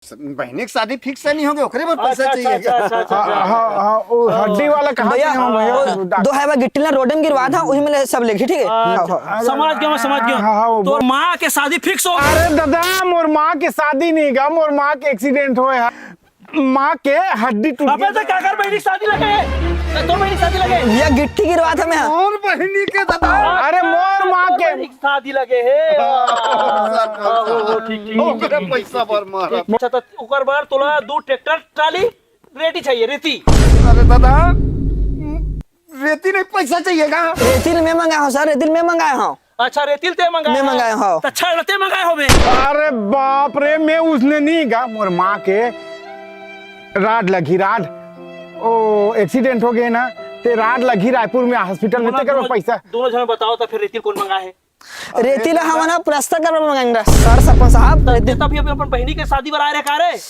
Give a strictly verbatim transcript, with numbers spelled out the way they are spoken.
बहिनी के शादी fix नहीं होगे, ओकरे बर पैसा चाहिए। अच्छा, अच्छा, अच्छा, हाँ, हाँ, हाँ, वो हड्डी वाला कहाँ भैया, से हम भैया? वो दो है बा गिट्टी ला रोड में गिरवा था, उही में ले सब लेगी, ठीक है? हाँ, हाँ, हाँ। समझ गया, मैं समझ गया। हाँ, हाँ, वो तोर माँ के शादी fix हो। अरे दादा, मोर माँ के शादी नहीं गा, मोर माँ के accident होए है। माँ के हड्डी टूट अबे गया। तो काकर बहिनी के शादी लगे है? तो तोर बहिनी के शादी लगे है? ये गिट्टी गिरवा था मैं। और बहिनी के दादा। अरे मोर माँ के। शादी लगे हे। हाँ, हाँ, हाँ, हाँ, ठीक, ठीक, ठीक, ओकरे ठीक, पैसा ठीक, बर मारा। ठीक। अच्छा, तो ओकर बर तोला दू ट्रैक्टर ट्राली रेती चाहिए, रेती। अरे दादा, रेती नहीं, पैसा चाहिए का? रेती मैं मंगाया हूँ सर, रेती मैं मंगाया हूँ। अच्छा, रेती ते मंगाया मैं हूँ। मंगाया हूँ। तो अच्छा, ते मंगाया हो बे। अरे बाप रे, मैं उसने नहीं गा, मोर माँ के राड लगी, राड। ओ, accident हो गए ना, ते राड लगी रायपुर में hospital में, दोनों, तेकर दोनों, पैसा। दोनों जन बताओ तो फिर रेती कौन मंगाए है? रेती ला हमन ह प्लास्टर करवा मंगाएंगे सर, सरपंच साहब। रेती तभी अभी अपन बहिनी के शादी बर आए रहे का रे?